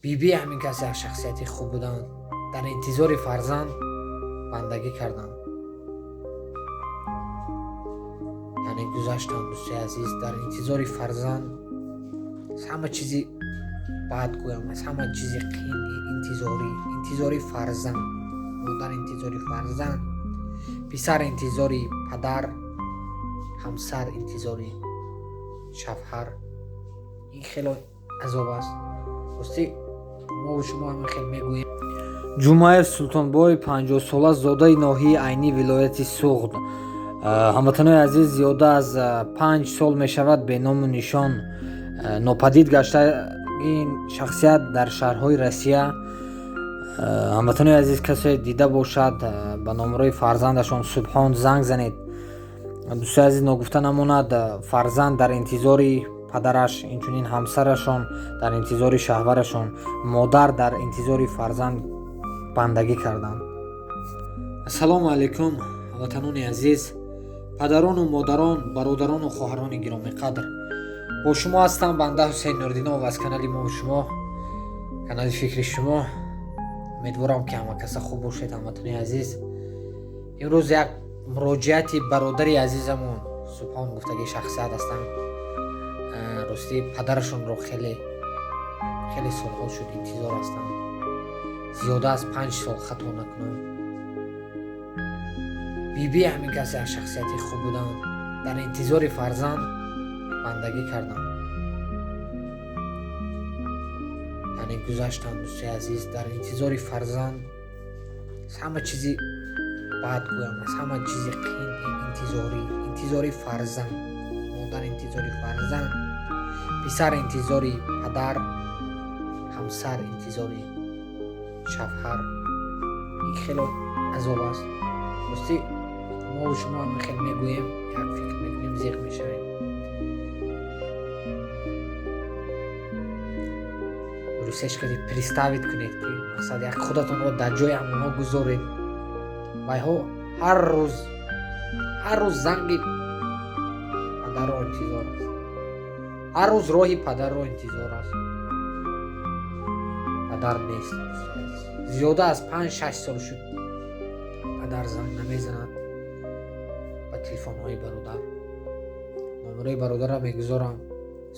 Биби ҳамин кас як шахсияти хуб буданд, дар интизори фарзанд бандагӣ карданд, яъне гузаштанд. Дӯстои азиз, дар интизори фарзанд аз ҳама чизи бад гӯям, аз ҳама чизи қин интизорӣ, интизори фарзанд, модар интизори фарзанд, писар интизори падар, ҳамсар интизори шавҳар. Ин хело азоб аст. Ростӣ, мову шумо ҳамин хел мегӯем. Ҷумаев Султонбой, 50-сола, зодаи ноҳияи Айнӣ, вилояти Суғд. Ҳамватанои азиз, зиёда аз 5 сол мешавад, беному нишон нопадид гашта ин шахсият дар шаҳрҳои Россия. Ҳамватанои азиз, касе дида бошад, ба номерои фарзандашон Субҳон занг занед. Дӯстои азиз, ногуфта намонад, фарзанд дар интизори падараш, инчунин ҳамсарашон дар интизори шавҳарашон, модар дар интизори фарзанд бандагӣ карданд. Ассалому алайкум, ҳамватанони азиз, падарону модарон, бародарону хоҳарони гиромиқадр. Бо шумо ҳастам банда Ҳусейн Нурдинов аз канали мову шумо, канали фикри шумо. Умедворам, ки ҳама каса хуб бошед. Ҳамватанои азиз, имрӯз як муроҷиати бародари азизамон Субҳон гуфтагӣ шахсият ҳастанд. Ростӣ, падарашонро хеле хеле солҳо шуд интизор ҳастанд, зиёда аз 5 сол, хато накунам. Биби ҳамин кас як шахсияти хуб буданд, дар интизори фарзанд бандагӣ карданд, яъне гузаштанд. Дӯстои азиз, дар интизори фарзанд аз ҳама чизи бад гӯям, аз ҳама чизи қин интизорӣ, интизори фарзанд, модар интизори фарзанд, писар интизори падар, ҳамсар интизори шавҳар. Ин хело азоб аст. Ростӣ, мову шумо ҳамин хел мегӯем, як фикр мекунем, зиқ мешавем. Русеш кади представить кунед, ки мақсад як худатонро дар ҷои ҳамонҳо гузоред. Вайҳо ҳар рӯз, ҳар рӯз занги падарро интизор аст, ҳар рӯз роҳи падарро интизор аст. Падар нест, зиёда аз 5-6 сол шуд, падар занг намезанад ба телефонҳои бародар. Номерои бародарро мегузорам,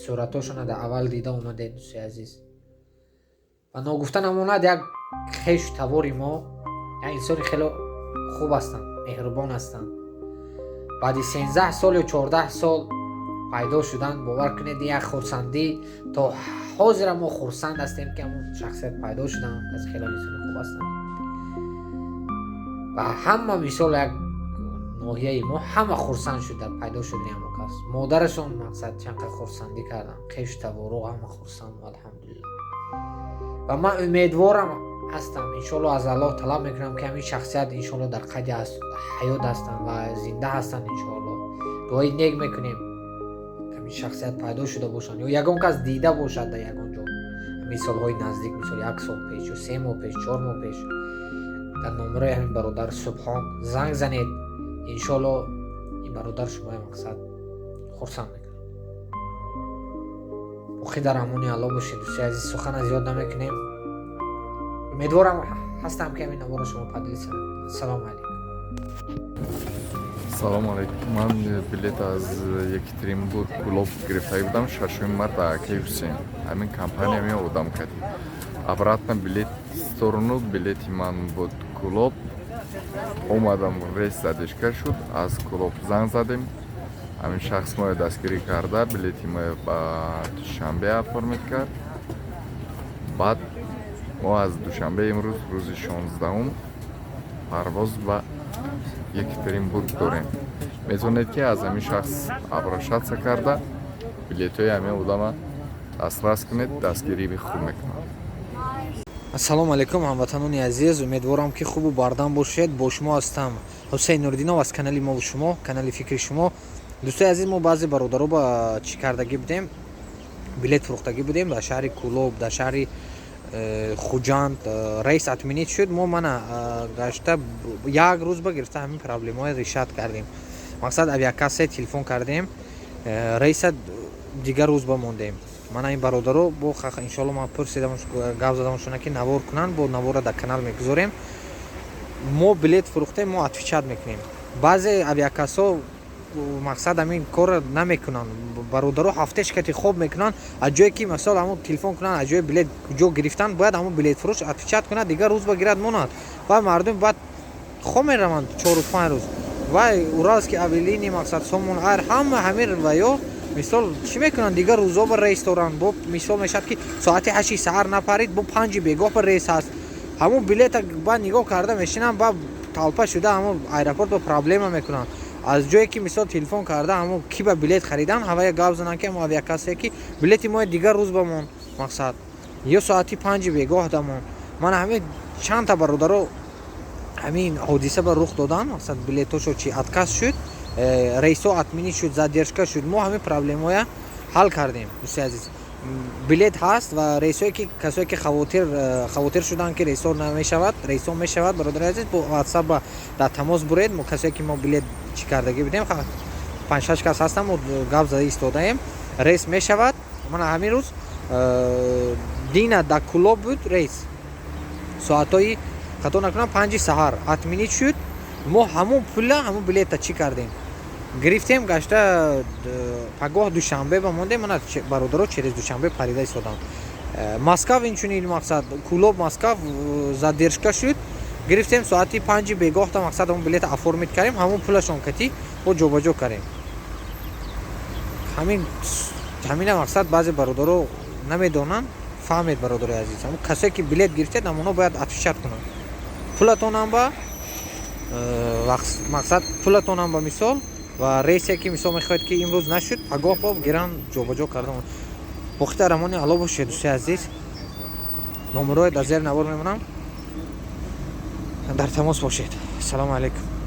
суратҳошона дар аввал дида омадед, дӯстои азиз. Ва ногуфта намонад, як хешу тавори мо, як инсони хеле хуб ҳастанд, меҳрубон ҳастанд. Баъди 13 сол ё 14 сол пайдо шуданд. Бовар кунед, як хурсандӣ, то ҳозира мо хурсанд ҳастем, ки ҳамон шахсият пайдо шуданд. Каси хеле инсони хуб ҳастанд ва ҳама, мисол, як ноҳияи мо ҳама хурсанд шуд дар пайдо шудани ҳамон кас. Модарашон, мақсад, чанд қад хурсандӣ карданд, хешу тавору ҳама хурсанд, алҳамдулилло. Ва ман умедворам ҳастам, иншоалло, аз Аллоҳ талаб мекунам, ки ҳамин шахсият, иншоалло, дар қайди ҳаёт ҳастанд ва зинда ҳастанд. Иншоалло, дуои нек мекунем, ҳамин шахсият пайдо шуда бошанд ё ягон кас дида бошад дар ягон ҷо ҳамин солҳои наздик, мисол, як сол пеш ё 3 моҳ пеш, 4 моҳ пеш, дар номерои ҳамин бародар Субҳон занг занед. Иншоалло, ин бародар шумои, мақсад, хурсанд мекунад. Боқӣ дар амони Аллоҳ бошед, дӯстои азиз. Сухана зиёд намекунем. Умедворам ҳастам, ки ҳамин наворо шумо поделиться мекунед. Ассалому алайкум. Салому алайкум. Ман билет аз Екатеринбург Кулоб гирифта будам 6 марта. Акаи Ҳусейн, ҳамин компания меодам кардем. Обратно билет, сторону билети ман буд Кулоб. Омадам, рейс задержка шуд. Аз Кулоб занг задем, ҳамин шахс моро дастгирӣ карда, билети моро ба Душанбе оформить кард. Баъд мо аз Душанбе имрӯз, рӯзи 16-ум, парвоз ба Екатеринбург дорем. Метавонед, ки аз ҳамин шахс обращаться карда, билетҳои ҳамин одама дастрас кунед, дастгирии хуб мекунад. Ассалому алайкум, ҳамватанони азиз. Умедворам, ки хубу бардам бошед. Бо шумо ҳастам Ҳусейн Нурдинов аз канали мову шумо, канали фикри шумо. Дӯстои азиз, мо баъзе бародаро ба чӣ кардагӣ будем, билет фурӯхтагӣ будем дар шаҳри Кулоб, дар шаҳри Хуҷанд. Рейс отменить шуд. Мо мана гашта як рӯз ба гирифта ҳамин проблемаҳои решать кардем. Мақсад, авиакассе телефон кардем, рейса дигар рӯз ба мондем. Мана ин бародаро бо, иншоалло, ман пурсидам, гап задамшона, ки навор кунанд, бо навора дар канал мегузорем. Мо билет фурӯхтем, мо отвечать мекунем. Баъзе авиакассо, мақсад, ҳамин корро намекунанд. Бародаро ҳафтеш кати хоб мекунанд. Аз ҷое ки, мисол, ҳамон телефон кунанд, аз ҷои билет ҷо гирифтан, бояд ҳамон билетфурӯш отвечать кунад, дигар рӯз ба гирад монад ва мардум баъд хоб мераванд 4 рӯз, 5 рӯз. Вай Уральский авиалинии, мақсад, Сомон Айр, ҳама ҳамин ва ё, мисол, чӣ мекунанд? Дигар рӯзо ба рейс доранд. Бо, мисол, мешавад, ки соати 8-и саҳар напарид, бо 5-и бегоҳ ба рейс ҳаст. Ҳамон билета баъд нигоҳ карда мешинанд, ба толпа шуда ҳамон аэропорт ба проблема мекунанд. Аз ҷое ки, мисол, телефон карда, ҳамон ки ба билет харидан, ҳавая гап зананд, ки ҳамон авиакассае, ки билети мои дигар рӯз ба мон, мақсад, ё соати 5-и бегоҳ дамон. Мана ҳамин чандта бародаро ҳамин ҳодиса ба рух додан, мақсад, билетошо чи отказ шуд, рейсҳо отменить шуд, задержка шуд. Мо ҳамин проблемоя ҳал кардем, дӯсти азиз. Билет ҳаст ва рейсҳое ки касое ки хавотир шуданд, ки рейсҳо намешавад, рейсҳо мешавад. Бародари азиз, бо WhatsApp дар тамос буред. Мо касое ки мо билет чӣ кардагӣ будем, панҷ-шаш кас ҳастам, мо гап зада истодаем, рейс мешавад. Мана ҳамин рӯз дина дар Кулоб буд рейс, соатҳои, хато накунам, 5-и саҳар отменить шуд. Мо ҳамон пула, ҳамон билета чӣ кардем? Гирифтем, гашта пагоҳ Душанбе ба мондем. Мана бародаро через Душанбе парида истодам. Москав инчунин, мақсад, Кулоб, Москав задержка шуд, гирифтем соати 5-и бегоҳта, мақсад, ҳамон билета оформить кардем, ҳамон пулашон катӣ бо ҷобаҷо кардем. Ҳамин ҳамина, мақсад, баъзе бародаро намедонанд. Фаҳмед, бародари азиз, ҳамон касое ки билет гирифтед, ҳамонҳо бояд отвечать кунанд. Пулатонам ба мақсад, пулатонам ба, мисол, ва рейсе ки, мисол, мехоҳед, ки имрӯз нашуд, пагоҳ бо гиран ҷобаҷо карда. Боқӣ дар амони Алло бошед, дӯстои азиз. Номерҳои дар зери навор мемонам, дар тамос бошед. Ассалому алайкум.